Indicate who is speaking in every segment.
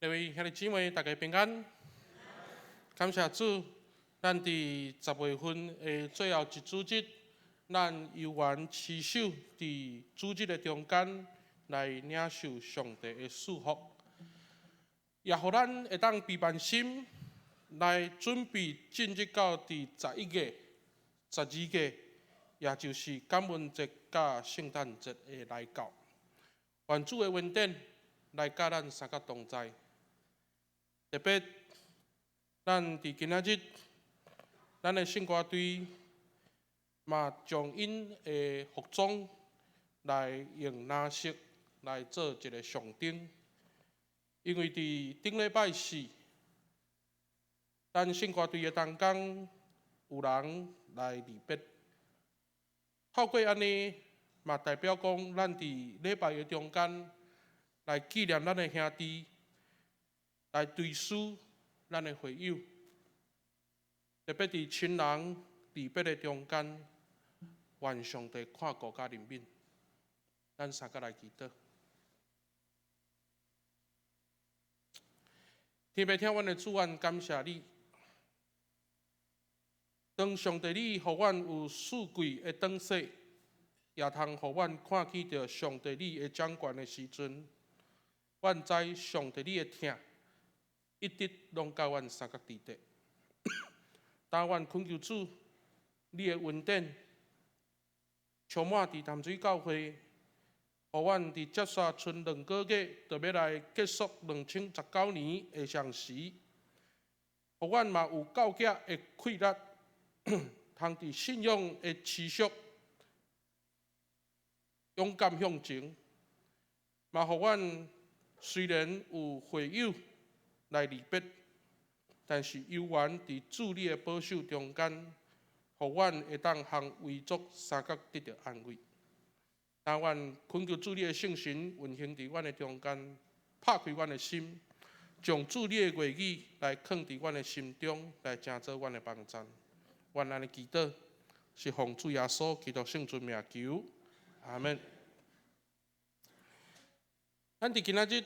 Speaker 1: 各位兄弟姊妹，大家平安。感謝主，咱佇10月份的最後一主日，咱有緣持守佇主日的中間來領受上帝的祝福，也予咱會當備辦心來準備進入到佇11月、12月，也就是感恩節佮聖誕節的來到。願主的恩典來佮咱三個同在。特別，咱佇今仔日，咱的聖歌隊嘛將𪜶的服裝來用藍色來做一個象徵，因為佇頂禮拜四，咱聖歌隊的同工有人來離別，透過按呢，嘛代表講咱佇禮拜的中間來紀念咱的兄弟，來追思咱的會友，特別佇親人離別的中間，願上帝看顧佮憐憫，咱三個來祈禱。天父疼阮的主，阮感謝你。當上帝你予阮有四季的轉世，也通予阮看見著上帝你的掌權的時陣，阮知上帝你的疼一直攏佮阮相佮佇底。當阮懇求主，你的恩典充滿佇淡水教會，予阮佇接續賰2個月，就欲來結束2019年的相時，予阮嘛有夠額的氣力，通佇信仰的持續，勇敢向前，嘛予阮雖然有會友來離別，但是猶原佇主你的保守中間，予阮會當和遺族相佮得著安慰。但阮懇求主你的聖神運行佇阮的中間，拍開阮的心，將主你的話語來囥佇阮的心中，來成做阮的幫贊。阮按呢祈禱，是奉主耶穌基督聖尊名求，阿門。咱佇今仔日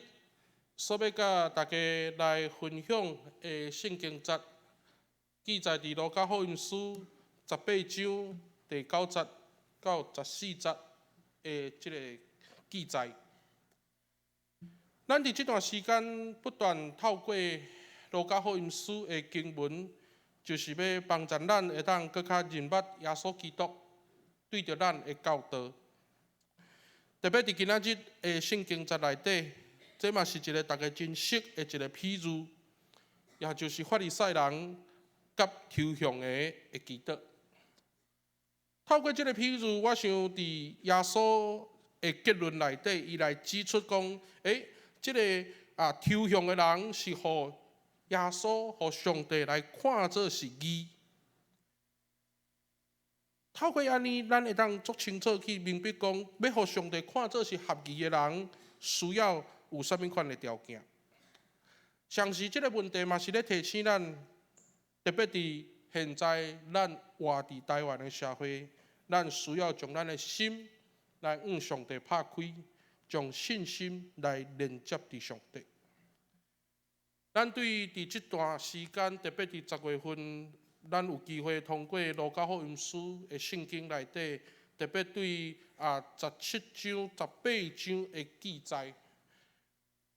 Speaker 1: 所欲佮大家來分享的聖經節，記載佇路加福音書18章第9節到14節的這个記載。咱佇這段時間不斷透過路加福音書的經文，就是欲幫助咱會當閣較認捌耶穌基督對著咱的教導。特別佇今仔日的聖經節內底，這嘛是一个大家真熟的一个譬喻，也就是法利賽人佮抽象的的祈禱。透過這个譬喻，我想佇耶穌的結論內底，伊來指出講，這个抽象的人是予耶穌予上帝來看做是義。透過按呢，咱會當足清楚去明白講，欲予上帝看做是合義的人，需要有啥物款的條件。同時，這个問題嘛是咧提醒咱，特別佇現在咱活佇台灣的社會，咱需要將咱的心來向上帝拍開，將信心來連接佇上帝。咱對佇這段時間，特別佇10月份，咱有機會通過路加福音書的聖經內底，特別對17章、18章的記載，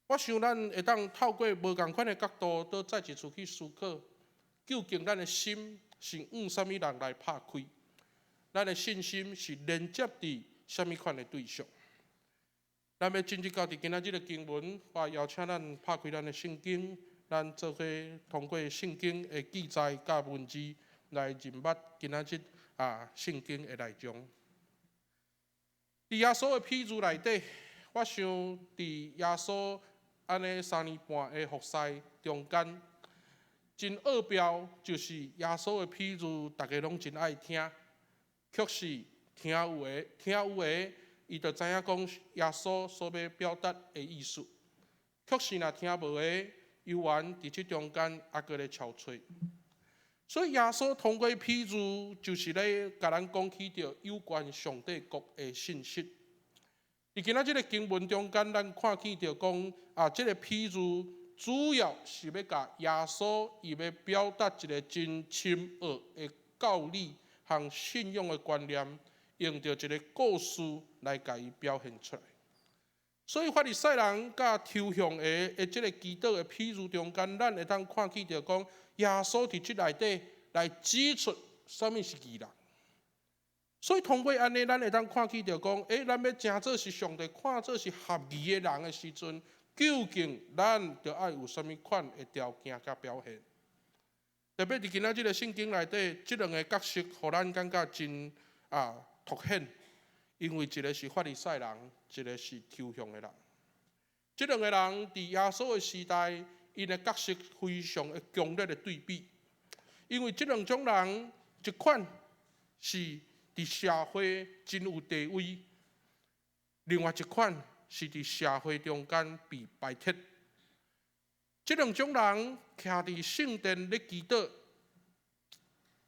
Speaker 1: 我想咱會當透過無仝款的角度，閣再一次去思考，究竟咱的心是向啥物人來拍開？咱的信心是連接佇啥物款的對象？咱欲進入到佇今仔日的經文，我邀請咱拍開咱的聖經，咱做伙通過聖經的記載佮文字來認捌今仔日聖經的內容。佇耶穌的譬喻內底，我想佇耶穌按呢3年半的服侍中間，真奧妙，就是耶穌的譬喻，大家攏真愛聽，卻是聽有的，聽有的，伊就知影講耶穌所欲表達的意思，卻是若聽無的，猶原佇這中間猶閣咧敲揣。所以耶穌通過譬喻，就是咧共咱講起著有關上帝國的信息。佇今仔這个經文中間，咱看見著講，這个譬喻主要是欲共耶穌伊欲表達一个真深奧的教理和信仰的觀念，用著一个故事來共伊表現出來。所以法利賽人佮抽象的的這个祈禱的譬喻中間，咱會當看見著講，耶穌佇這內底來指出啥物是義人。所以通過按呢，咱會當看見著講，咱欲成做是上帝看做是合義的人的時陣，究竟咱著愛有啥物款的條件佮表現？特別佇今仔這个聖經內底，這兩个角色，予咱感覺真凸顯，因為一个是法利賽人，一个是抽象的人。這兩个人佇耶穌的時代，𪜶的角色非常的強烈的對比。因為這兩種人，一款是佇社會真有地位，另外一款是佇社會中間被排斥。這兩種人徛佇聖殿咧祈禱，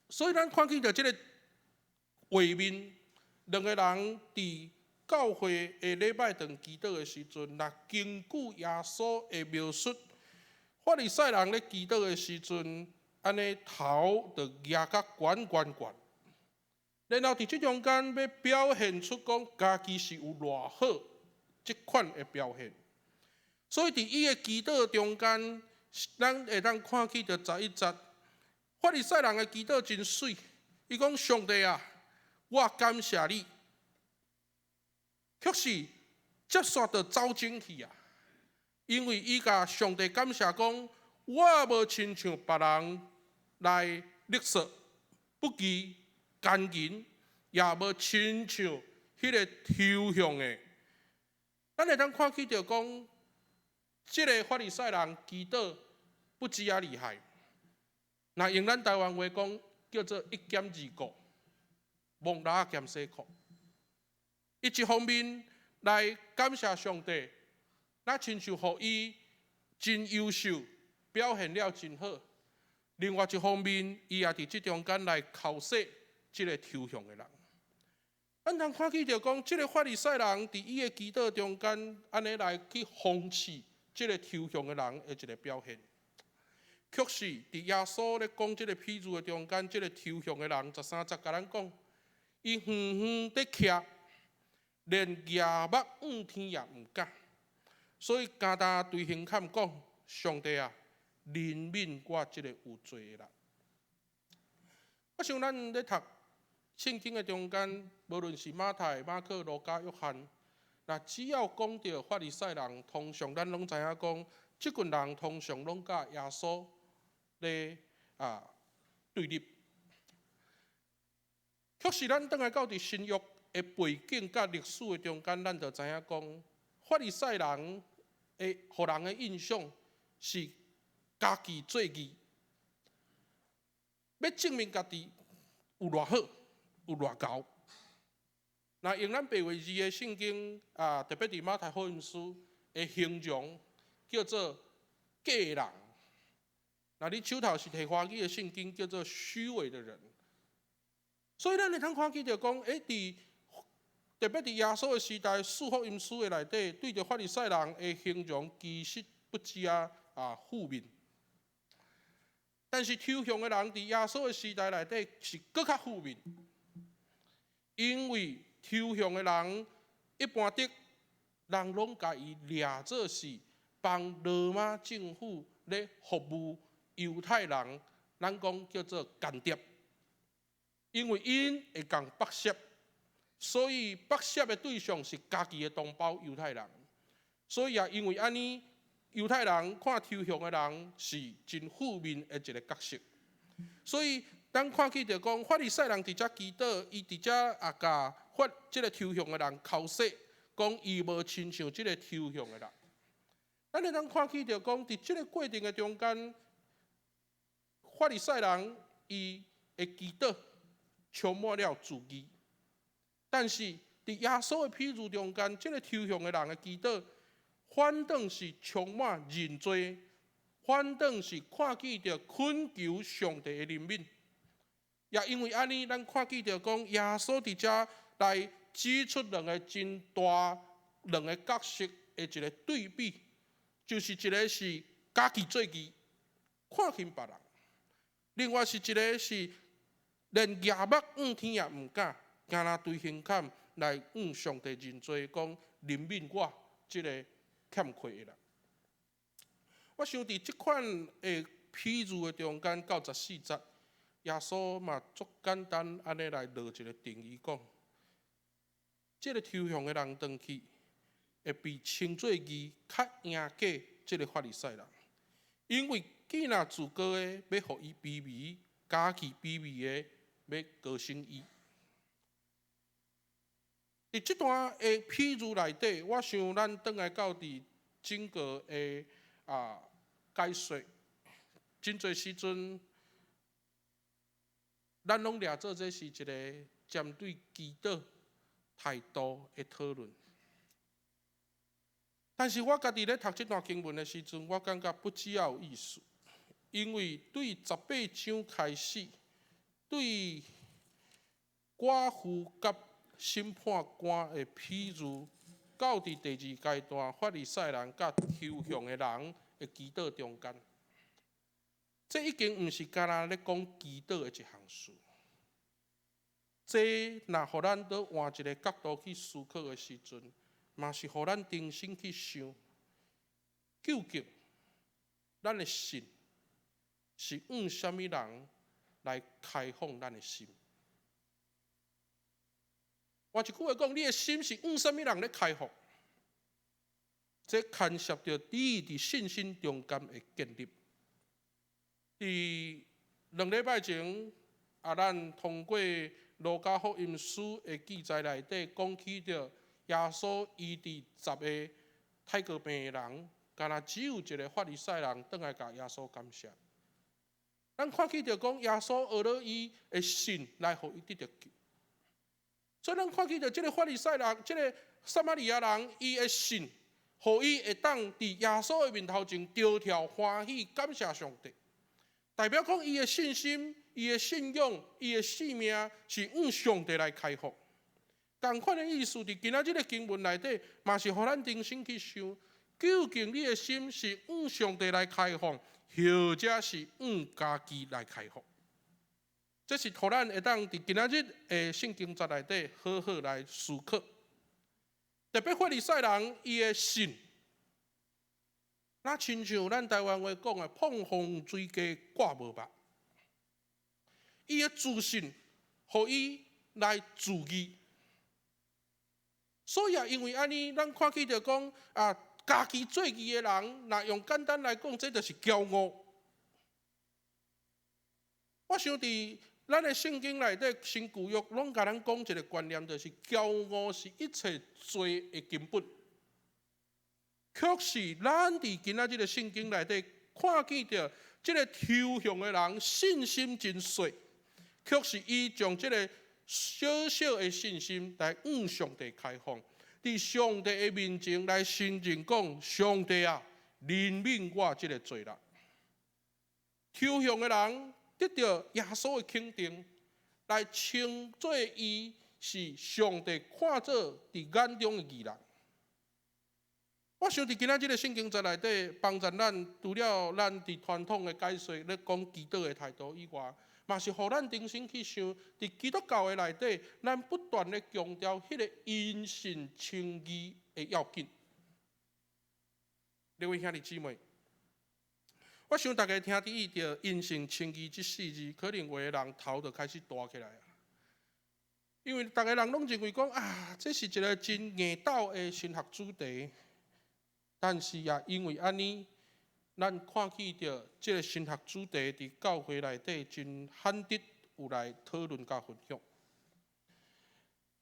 Speaker 1: 所以咱看見著這个畫面，兩个人佇教會的禮拜堂祈禱的時陣，若根據耶穌的描述，法利賽人咧祈禱的時陣，按呢頭就攑甲懸懸懸，然後佇這中間欲表現出講家己是有偌好這款的表現。所以佇伊的祈禱中間，咱會當看見著11節，法利賽人的祈禱真媠，伊講上帝啊，我感謝你，卻是接煞就走精去啊！因為伊共上帝感謝講，我無親像別人來勒索、不義、姦淫，也無親像彼个抽象的。咱會當看見著講，這个法利賽人祈禱不止遐厲害。若用咱台灣話講，叫做一兼二顧，摸蜊仔兼洗褲。伊一方面來感謝上帝，若親像予伊真優秀，表現了真好。另外一方面，伊也佇這中間來剾洗這个抽象的人。咱通看見著講，這个法利賽人佇伊的祈禱中間，按呢來去諷刺這个抽象的人的一个表現。卻是佇耶穌咧講這个譬喻的中間，這个抽象的人13節共咱講，伊遠遠佇徛，連舉目向天也毋敢，所以干焦對胸坎講：上帝啊，憐憫我這个有罪的人。我想咱咧讀聖經的中間，無論是馬太、馬可、路加、約翰，若只要講著法利賽人，通常咱攏知影講，這群人通常攏佮耶穌咧對立。卻是咱轉來到佇新約的背景佮歷史的中間，咱就知影講，法利賽人的予人的印象是家己做義，欲證明家己有偌好，有偌𠢕。若用咱白話字的聖經啊，特別佇馬太福音書的形容，叫做假人。若你手頭是提華語的聖經，叫做虛偽的人。所以咱會通看見著講，佇特別佇耶穌的時代，四福音書的內底，對著法利賽人的形容，其實不止啊負面。但是抽象的人佇耶穌的時代內底是閣較負面，因為抽象的人一般的人攏共伊掠做是幫羅馬政府咧服務猶太人，咱講叫做間諜。因為𪜶會共剝削，所以剝削的對象是家己的同胞猶太人。所以也因為按呢，猶太人看抽象的人是真負面的一个角色。所以當看見著講法利賽人佇遮祈禱，伊佇遮也共法這个抽象的人剾洗，講伊無親像這个抽象的人。咱會當看見著講，佇這个過程的中間，法利賽人伊的祈禱充滿了自義，但是佇耶穌的譬喻中間，這个抽象的人的祈禱，反轉是充滿認罪，反轉是看見著懇求上帝的憐憫。也因為按呢，咱看見著講耶穌佇遮來指出兩个真大兩个角色的一个對比，就是一个是家己做義，看輕別人；另外是一个是連舉目向天也毋敢，干焦對胸坎來向上帝認罪，講憐憫我這个欠虧的人。我想佇這款的譬喻的中間，到14節，耶穌嘛足簡單按呢來落一個定義講，這個抽象的人轉去，會被稱做義，較贏過這个法利賽人，因為既若自高的欲予伊卑微，家己卑微的欲高升伊。佇這段的譬喻內底，我想咱轉來到佇整個的解說，真濟時陣，咱攏掠做這是一個針對祈禱態度的討論。但是我家己咧讀這段經文的時陣，我感覺不只有意思，因為對十八章開始，對寡婦佮審判官的譬喻，到佇第二階段法利賽人佮抽象的人的祈禱中間，這已經毋是干焦咧講祈禱的一項事。這若予咱閣換一個角度去思考的時陣，嘛是予咱重新去想，究竟咱的信是向啥物人來開放咱的心？換一句話講，你的心是向啥物人咧開放？這牽涉著你佇信心中間的建立。佇2禮拜前，咱通過路加福音書的記載內底講起著耶穌醫治十个泰國病的人，干焦只有一个法利賽人轉來共耶穌感謝。咱看起著講耶穌學了伊的信來予伊得著救。所以咱看起著這个法利賽人，這个撒瑪利亞人，伊的信，予伊會當佇耶穌的面頭前跳跳歡喜，感謝上帝。代表講伊的信心、伊的信仰、伊的生命是向上帝來開放。仝款的意思，佇今仔日的經文內底，嘛是予咱重新去想，究竟你的心是向上帝來開放，或者是向家己來開放？這是予咱會當佇今仔日的聖經節內底好好來思考。特別法利賽人伊的信，若親像咱台灣話講的“膨風水雞掛無肉”，伊的自信，予伊來自義。所以啊，因為按呢，咱看起著講啊，家己做義的人，若用簡單來講，這就是驕傲。我想佇咱的聖經內底，新舊約攏共咱講一个觀念，就是驕傲是一切罪的根本。卻是咱佇今仔這个聖經內底看見著這个抽象的人信心真細，卻是伊將這个小小的信心來向上帝開放，佇上帝的面前來承認講：上帝啊，憐憫我這个罪人。抽象的人得著耶穌的肯定，來稱做伊是上帝看做佇眼中的義人。我想佇今仔這个聖經節內底，幫助咱除了咱佇傳統的解說咧講祈禱的態度以外，嘛是予咱重新去想，佇基督教的內底，咱不斷咧強調彼个因信稱義的要緊。各位兄弟姊妹，我想大家聽著因信稱義這四字，可能有的人頭就開始大起來啊。因為逐个人攏認為講啊，這是一个真硬斗的神學主題。但是也因為按呢，咱看見著這个神學主題佇教會內底真罕得有來討論佮分享。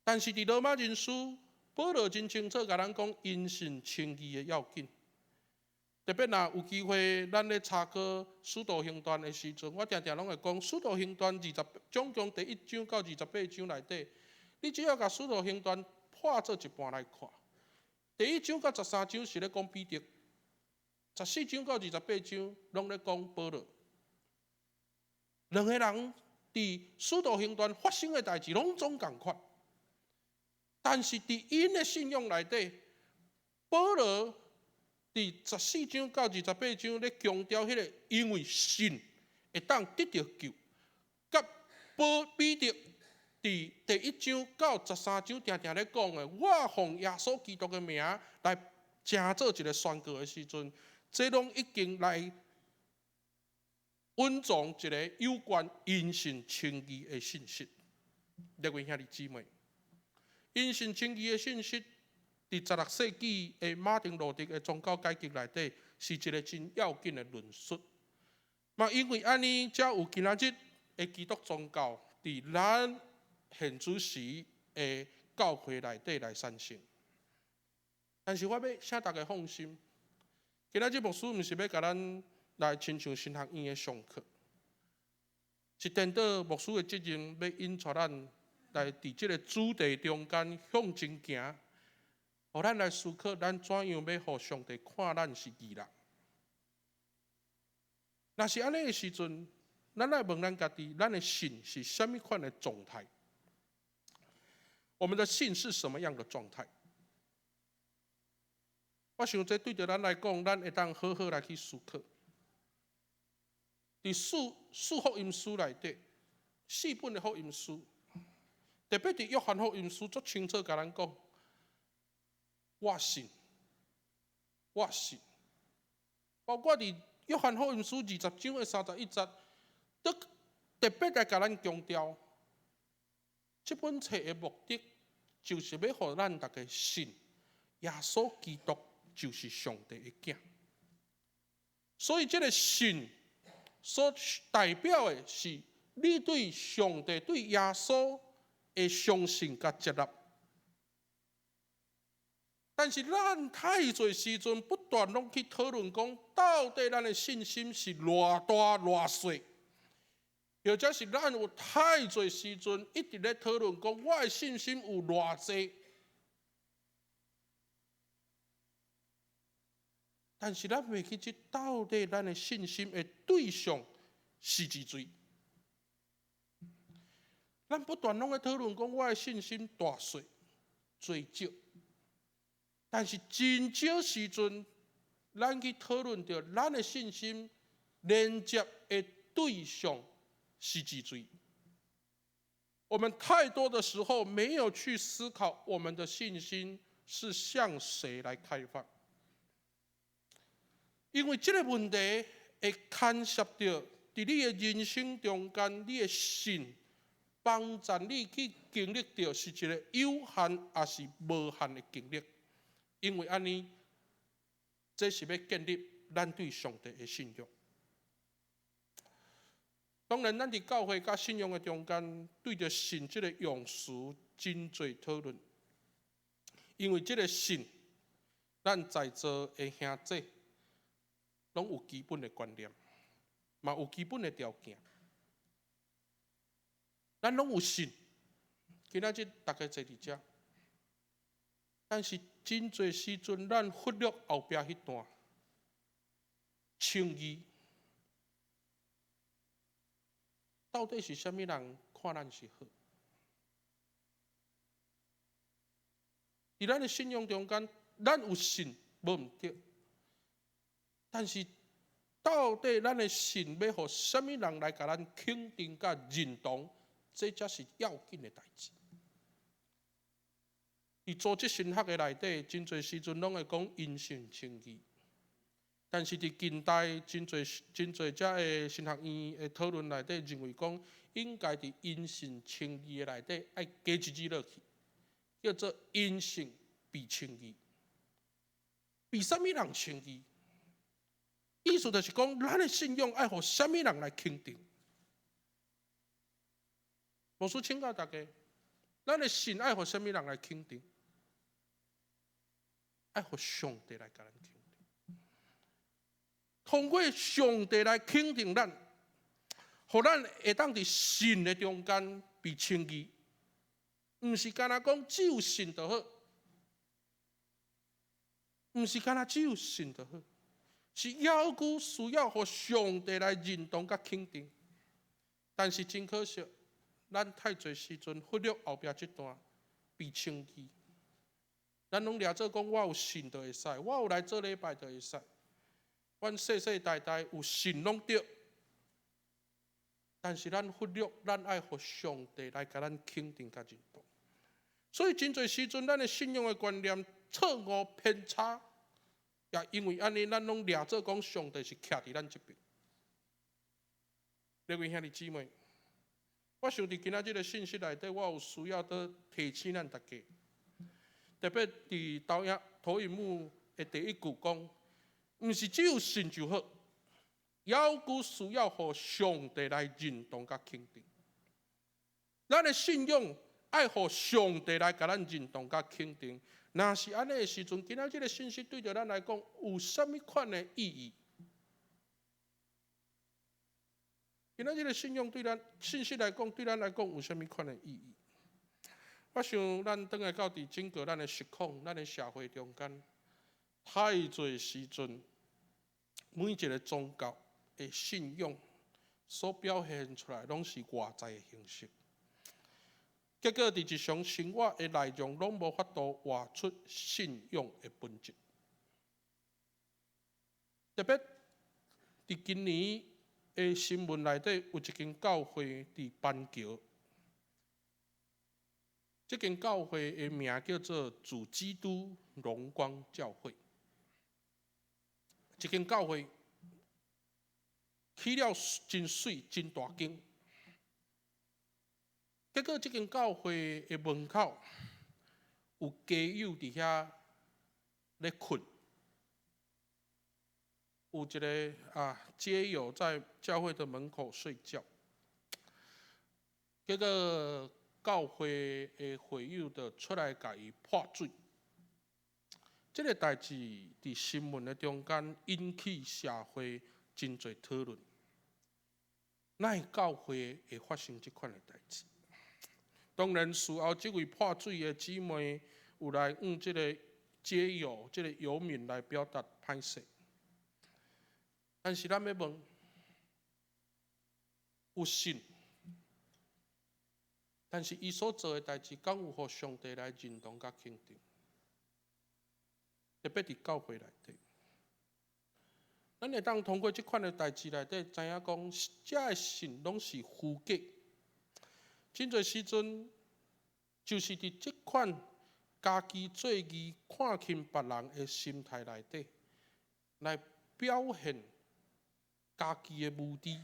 Speaker 1: 但是佇羅馬人書，保羅真清楚共咱講因信稱義的要緊。特別若有機會，咱咧查考使徒行傳的時陣，我定定攏會講，使徒行傳二十總共第一章到28章內底，你只要共使徒行傳破做一半來看，第一章到13章是咧講彼得，14章到28章攏咧講保羅。兩个人佇使徒行傳發生的代誌攏總仝款，但是佇𪜶的信仰內底，保羅佇14章到28章咧強調彼个因為信會當得著救，佮保彼得佇第1章到13章定定咧講的，我奉耶穌基督的名來成做一个宣告的時陣，這攏已經來隱藏一个有關因信稱義的信息。各位兄弟姊妹，因信稱義的信息，佇16世紀的馬丁路德的宗教改革內底，是一个真要緊的論述。嘛，因為按呢，才有今仔日的基督宗教佇咱現主時的教會內底來產生。但是我欲請大家放心，今仔日牧師毋是欲共咱來親像神學院的上課，是顛倒牧師的責任，欲引帶咱來佇這个主題中間向前行，予咱來思考，咱怎樣欲予上帝看咱是義人。若是按呢的時陣，咱來問咱家己，咱的信是啥物款的狀態？我們的信是什麼樣的狀態？我想這對著咱來講，咱會當好好來去思考。佇四福音書內底，四本的福音書，特別佇約翰福音書足清楚共咱講，我信，我信。包括佇約翰福音書20章的31節，都特別來共咱強調，這本冊的目的就是欲予咱逐家信耶穌基督就是上帝的囝。所以這个信所代表的是你對上帝、對耶穌的相信佮接納。但是咱太濟時陣不斷攏去討論講，到底咱的信心是偌大偌細，或者是咱有太濟時陣一直咧討論講，我的信心有偌濟。但是咱袂記得到底咱的信心的對象是佇誰。咱不斷攏咧討論講，我的信心大細、濟少。但是真少時陣，咱去討論著咱的信心連接的對象是佇誰。我們太多的時候沒有去思考，我們的信心是向誰來開放。因為這个問題會牽涉著佇你的人生中間，你的信幫助你去經歷著是一个有限抑是無限的經歷。因為按呢，這是欲建立咱對上帝的信仰。當然，咱佇教會佮信仰的中間，對著信這个用詞真濟討論。因為這个信，咱在座的兄弟攏有基本的觀念，嘛有基本的條件。咱攏有信，今仔日逐家坐佇遮，但是真濟時陣，咱忽略後壁彼段稱義，到底是啥物人看咱是好？佇咱的信仰中間，咱有信無毋對。但是，到底咱的信欲予啥物人來共咱肯定佮認同，這才是要緊的代誌。佇組織神學的內底，真濟時陣攏會講因信稱義。但是佇近代，真濟真濟遮的神學院的討論內底，認為講應該佇因信稱義的內底愛加一字落去，叫做因信被稱義。被啥物人稱義？意思就是講，咱的信仰愛予啥物人來肯定？牧師請教大家，咱的信愛予啥物人來肯定？愛予上帝來共咱肯定。通過上帝來肯定咱，予咱會當佇信的中間被稱義，毋是干焦講只有信就好，毋是干焦只有信就好。是猶閣需要予上帝來認同佮肯定，但是真可惜，咱太濟時陣忽略後壁這段被稱義。咱攏掠做講我有信就會使，我有來做禮拜就會使。阮世世代代有信攏對，但是咱忽略咱愛予上帝來共咱肯定佮認同。所以真濟時陣，咱的信仰的觀念錯誤偏差，也因為按呢，咱攏掠做講上帝是徛佇咱這邊。各位兄弟姊妹，我想佇今仔這个信息內底，我有需要閣提醒咱大家，特別佇投影幕的第一句講，毋是只有信就好，猶閣需要予上帝來認同佮肯定。咱的信仰愛予上帝來共咱認同佮肯定。若是按呢的時陣，今仔這个信息對著咱來講有啥物款的意義？今仔這个信仰對咱信息來講，對咱來講有啥物款的意義？我想咱轉來到佇整個咱的實況、咱的社會中間，太濟時陣，每一个宗教的信仰所表現出來，攏是外在的形式。結果佇日常生活的內容，攏無法度活出信仰的本質。特別佇今年的新聞內底，有一間教會佇板橋，這間教會的名叫做主基督榮光教會。這間教會起了真媠、真大間，結果這間教會的門口有街友佇遐咧睏，有一个街友在教會的門口睡覺，結果教會的會友就出來共伊潑水。這个代誌佇新聞的中間引起社會真濟討論。哪會教會會發生這款的代誌？當然，事後這位潑水的姊妹有來向這个街友、這个遊民來表達歹勢。但是咱欲問，有信，但是伊所做的代誌，敢有予上帝來認同佮肯定？特別佇教會內底，咱會當通過這款的代誌內底，知影講，遮的信攏是虛假。真濟時陣，就是佇這款家己做義、看輕別人的心態內底，來表現家己的無知。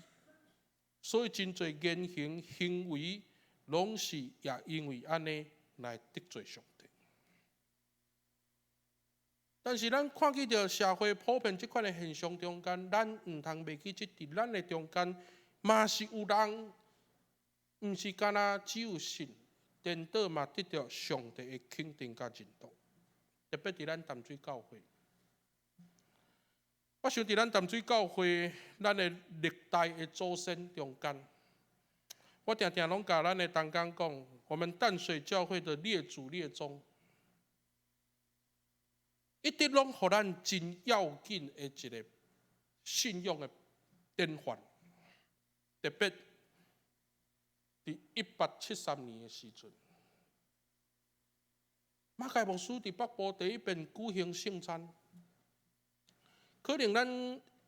Speaker 1: 所以真濟言行行為，攏是也因為按呢來得罪上帝。但是咱看見著社會普遍這款的現象中間，咱毋通袂記得佇咱的中間，嘛是有人，毋是干焦只有信，顛倒嘛得著上帝的肯定佮認同。特別佇咱淡水教會，我想佇咱淡水教會，咱的歷代的祖先中間，我定定攏共咱的同工講，我們淡水教會的列祖列宗，一直攏予咱真要緊的一个信仰的典範，特別佇1873年的時陣，馬偕牧師佇北部第一遍舉行聖餐，可能咱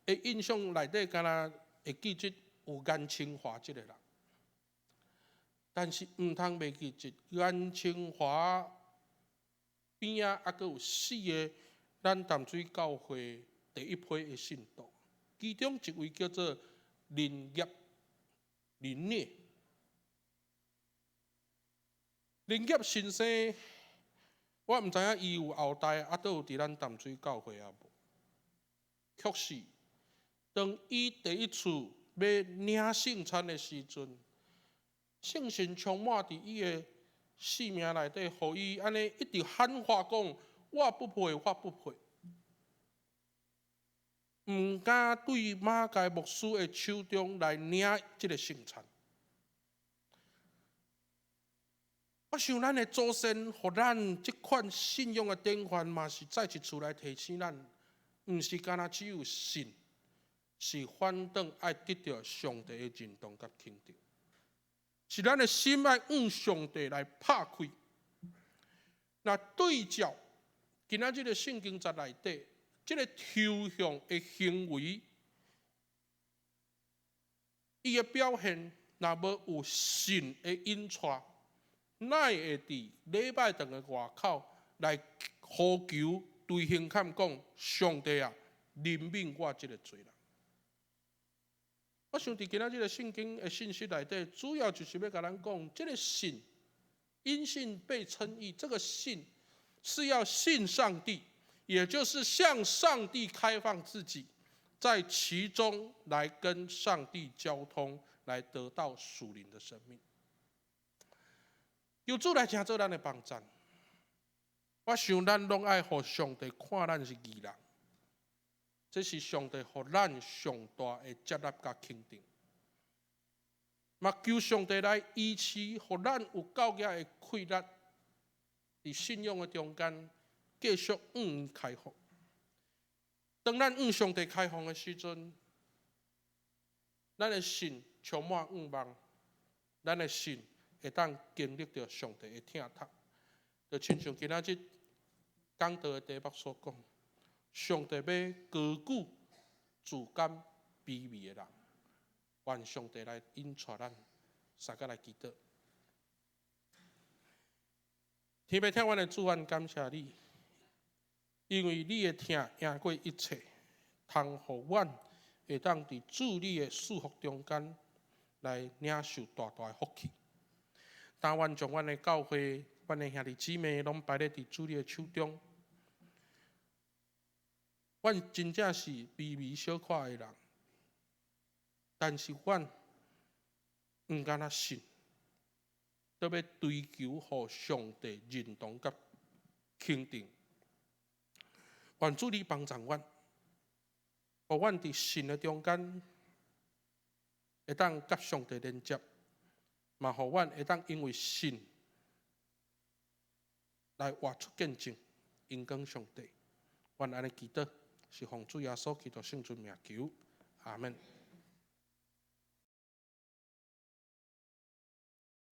Speaker 1: 的印象內底敢若會記得有顏清華這个人，但是毋通袂記得顏清華邊仔猶閣有四个咱淡水教會第一批的信徒，其中一位叫做林業林聶。林業先生，我毋知影伊有後代，猶閣有佇咱淡水教會抑無。確實，當伊第一次欲領聖餐的時陣，聖神充滿佇伊的生命內底，予伊按呢一直喊話講：我不配，我不配。毋敢對馬偕牧師的手中來領這个聖餐。我想咱的祖先，予咱這款信仰的典範，嘛是再一次來提醒咱，毋是干焦只有信，是反轉愛得著上帝的認同佮肯定，是咱的心愛向上帝來拍開。若對照今仔日的聖經節內底，這個抽象的行為，伊的表現，若無有信的引帶，哪會佇禮拜堂的外口來呼求、對胸坎講：上帝啊，憐憫我這個罪人。我想佇今仔日個聖經的信息內底，主要就是欲共咱講，這個信，因信被稱義，這個信是要信上帝，也就是向上帝開放自己，在其中來跟上帝交通，來得到屬靈的生命。求主來成做咱的幫贊。我想咱攏愛予上帝看咱是義人，這是上帝予咱上大的接納佮肯定。嘛求上帝來醫治，予咱有夠額的氣力，佇信仰的中間繼續向伊開放。當咱向上帝開放的時陣，咱的信充滿向望，咱的信會當經歷著上帝的疼痛。就親像今仔日講道的題目所講，上帝欲高舉自甘卑微的人，願上帝來引帶咱，大家來祈禱。天父疼阮的主，阮感謝你，因為你的疼贏過一切，通予阮會當佇主你的祝福中間來領受大大的福氣。但願將阮的教會、阮的兄弟姊妹攏擺咧佇主你的手中。阮真正是卑微小可的人，但是阮毋干焦信，閣欲追求予上帝認同佮肯定。願主你幫助阮，予阮佇信的中間會當佮上帝連接，嘛予阮會當因為信來活出見證，榮光上帝。阮按呢祈禱，是奉主耶穌基督聖尊名求，阿門。